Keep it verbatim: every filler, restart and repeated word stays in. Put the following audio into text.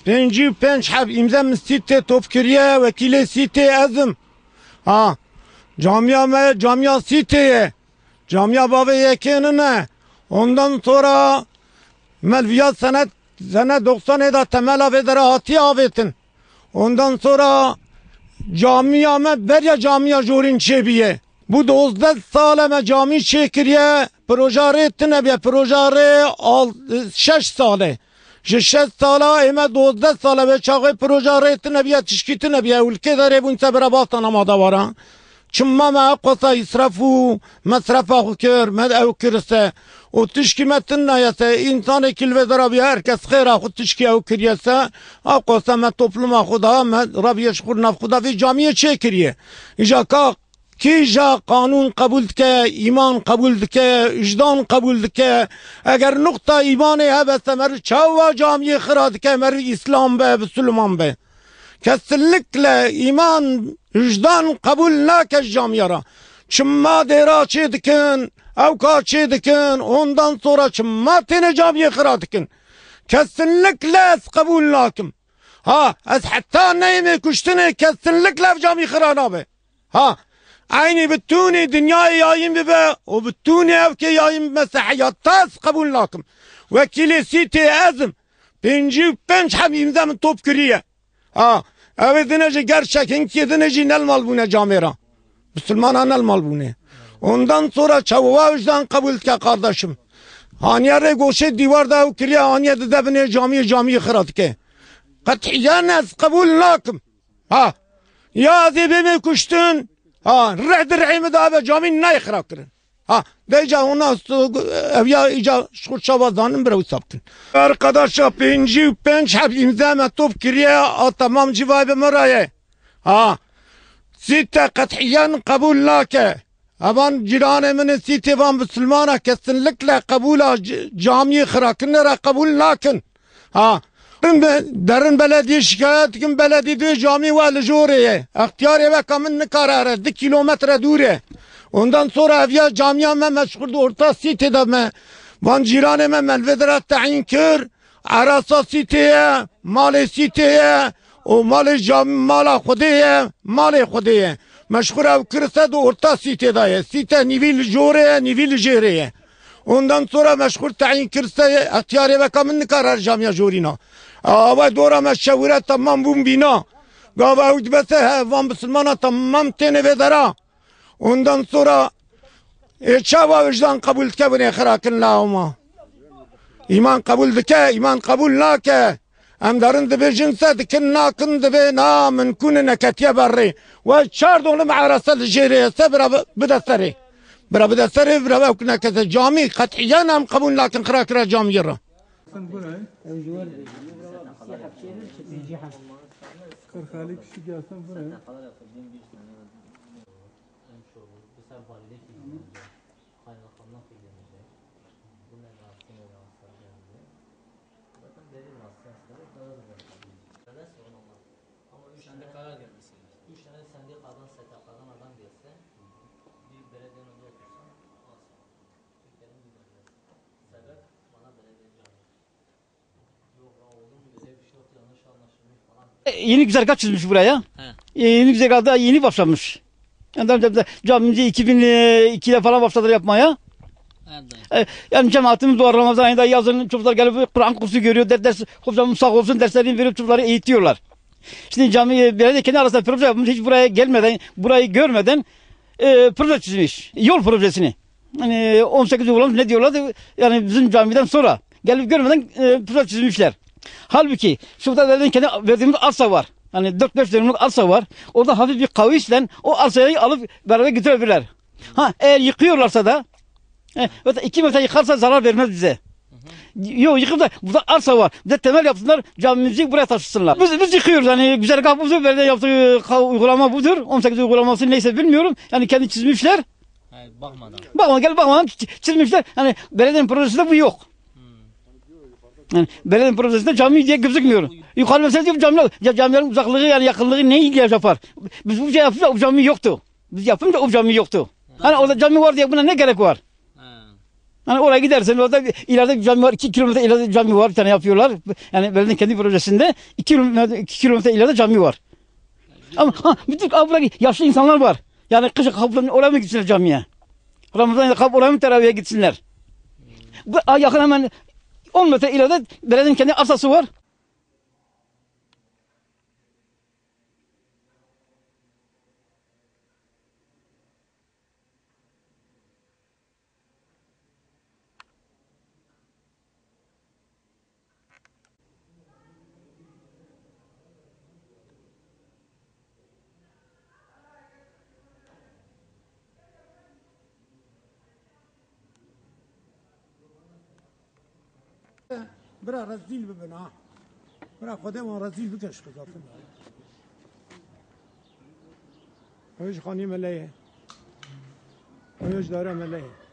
Pêncî û pênc heb îmze min sîtê top kiriye, wekîlê sîtê ez im. Ha, camiya me camiya sîtê ye. Camiya bavê yekê nine. Ondan sonra me viya sene, sene doksanê de temela vê dera hatiye avêtin. Ondan sonra camiya me beriya camiya jorîn çêbîye. Bu dozdeh sale me camî çêkiriye, proja rê tine bîye, proja rê al-, şeş sale. Ji şeş sala ê me dozdeh sale wê çaxê proja rê tine bîye, tişkî tine bîye. Ewilkê de rê bûn se bira bastana madawara. Çima me ew qasa îsref û mesrefa xwe kir, me ew kir se. Û tişkî me tune ye se, însanekî li vê dera bîye, her kes xêra xwe tişkî ew kiriye se. Ew qasa me topluma xwe da, me rabiye ji xwe nav xwe da vê camiyê çêkiriye. Îja ka Kîja qanûn qebûl dike, îman qebûl dike, wijdan qebûl dike? Eger nuqta îmanê hebe se, meriv çawa camiyê xira dike, meriv îslam be, bisilman be? Kesinlikle îman, wijdan qebûl nake ji camiya re. Çima dêra çê dikin, ewka çê dikin, ondan sonra çima têne camiyê xira dikin? Kesinlikle ez qebûl nakim. Ha, ez heta neyê me kuştinê, kesinlikle ev camî xira nabe. Ha, eynî bi tûnî dinyayê yayîn bibe û bi tûnî evkê yayîn bibe se heyata ez qebûl nakim. Wekîlê sîtê ez im. Pêncî û pênc heb îmze min top kiriye. Ha, ew ê dine jî gerçek, hinkê dine jî nelmal bûne camê re. Bisilmana nelmal bûne. Ondan sonra çawa wijdan qebûl dike kardeşim? Haniye rê goşê dîwar de ew kiriye, haniye dide binê camiyê, camiyê xira dike. Qet'iyen ez qebûl nakim. Ha. Ya ez ê bêmê kuştin. Ha. Rih di rihê min de eve camî nayê xira kirin. Ha. Deyca ona ev ya îca ji xwe çawa zanin bira wisa bikin. Arkadaşa pêncî û pênc heb îmze me top kiriye, a temam civayê bi min re ye. Ha. Sîte qet'iyen qebûl nake. Evan cîranê min ê sîtê van bisilmana kesinlikle qebûla c-, camiyê xirakirinê re qebûl nakin. Ha. Derin be-, derin belediyê şikayet dikin, belediyê dê camî we li jorê ye. Extiyarê weka min nikare here, du kilometre dûr e. Ondan sonra ev ya camiya me meşxur di orta sîtê de me. Van cîranê me me li vê dera teyîn kir. Erasa sîtê ye, malê sîtê ye û malê cam-, mala Xwedê ye, malê Xwedê ye. Meşxur ew kirise di orta sîtê de ye. Sîte nîvî li jorê ye, nîvî li jêrê ye. Ondan sonra meşxur teyîn kirise ye, extiyarê weka min nikare her camiya jorîna. Awe dora me şewire temam bûn bîna. Gava ew dibese he, van bisilmana temam têne vê dera. Ondan sonra ê çawa wijdan qebûl dike binê xirakin la hema? Îman qebûl dike, îman qebûl nake. Em derin dibêjin se dikin nakin dibê na min kune neketiye berrê. We çar dolim erese li jêrê ye se bira bi-, bide serê. Bira bide serê, bira ew nekete camî qet'iyen em qebûl nakin xirakira camiyê re. Kırk elli kişi gelsin buraya. Kaymakamlık ilgilenecek. Bu ne rahatsız, ne rahatsız geldi. Zaten belli bir rahatsız hastalık, daha da bir rahatsız. Öyle sorun olmaz. Ama üç tane, karar gelmesi lazım. Üç tane sendikadan, S T K'dan adam gelse, bir belediyenin önünde otursa, olmaz. Türkiye'nin bir belediye. Sebep bana belediye cahil. E, yeni güzergah çizmiş buraya. He. E, yeni güzergahta yeni başlamış. Yani, da- da- da- camimizi iki bin ikide falan başladılar yapmaya. Evet, dayı. E, yani cemaatimiz var, Ramazan ayında yazın çocuklar gelip Kur'an kursu görüyor. De- ders, hocamız sağ olsun derslerini veriyor, çocukları eğitiyorlar. Şimdi cami, e, belediye kendi arasında proje yapmış, hiç buraya gelmeden, burayı görmeden e, proje çizmiş. Yol projesini. Hani on sekiz uygulamış ne diyorlardı? Yani bizim camiden sonra gelip görmeden e, proje çizmişler. Halbuki şurada verdiğim, kendi verdiğimiz arsa var. Yani dört beş dönümlük arsa var. Orada hafif bir kavisle o arsayı alıp beraber götürebilirler. Ha, eğer yıkıyorlarsa da e, mesela iki metre yıkarsa zarar vermez bize. Yok, yıkıp da burada arsa var. Bize temel yapsınlar, camimizi buraya taşısınlar. Biz, biz yıkıyoruz yani, güzergah budur, belediye yaptığı ka- uygulama budur. On sekiz uygulaması neyse bilmiyorum. Yani kendi çizmişler. Hayır, bakmadan. Bakma, gel bakmadan çi- çizmişler. Yani belediyenin projesinde bu yok. Yani belediyenin projesinde cami diye gözükmüyor. Yukarı mesela diyor camiler, ya camilerin uzaklığı yani yakınlığı ne ilgili yapar? Biz bu şey yaptık da o cami yoktu. Biz yapınca o cami yoktu. Hani orada cami var diye buna ne gerek var? Ha. Yani oraya gidersen orada bir, ileride bir cami var, iki kilometre ileride bir cami var, bir tane yapıyorlar. Yani belediyenin kendi projesinde iki kilometre, iki kilometre ileride cami var. Ama ha, bütün, ha, burada yaşlı insanlar var. Yani kışın kapıdan oraya mı gitsinler camiye? Ramazan ayında kapı oraya mı teravihe gitsinler? Bu, ha, yakın hemen on metre ileride belediyenin kendi arsası var. Bira rezîl bibin ha. Bira Xwedê wan rezîl bike ji qizafin. Ew ji xanî meleyê. Ew ji dara meleyê.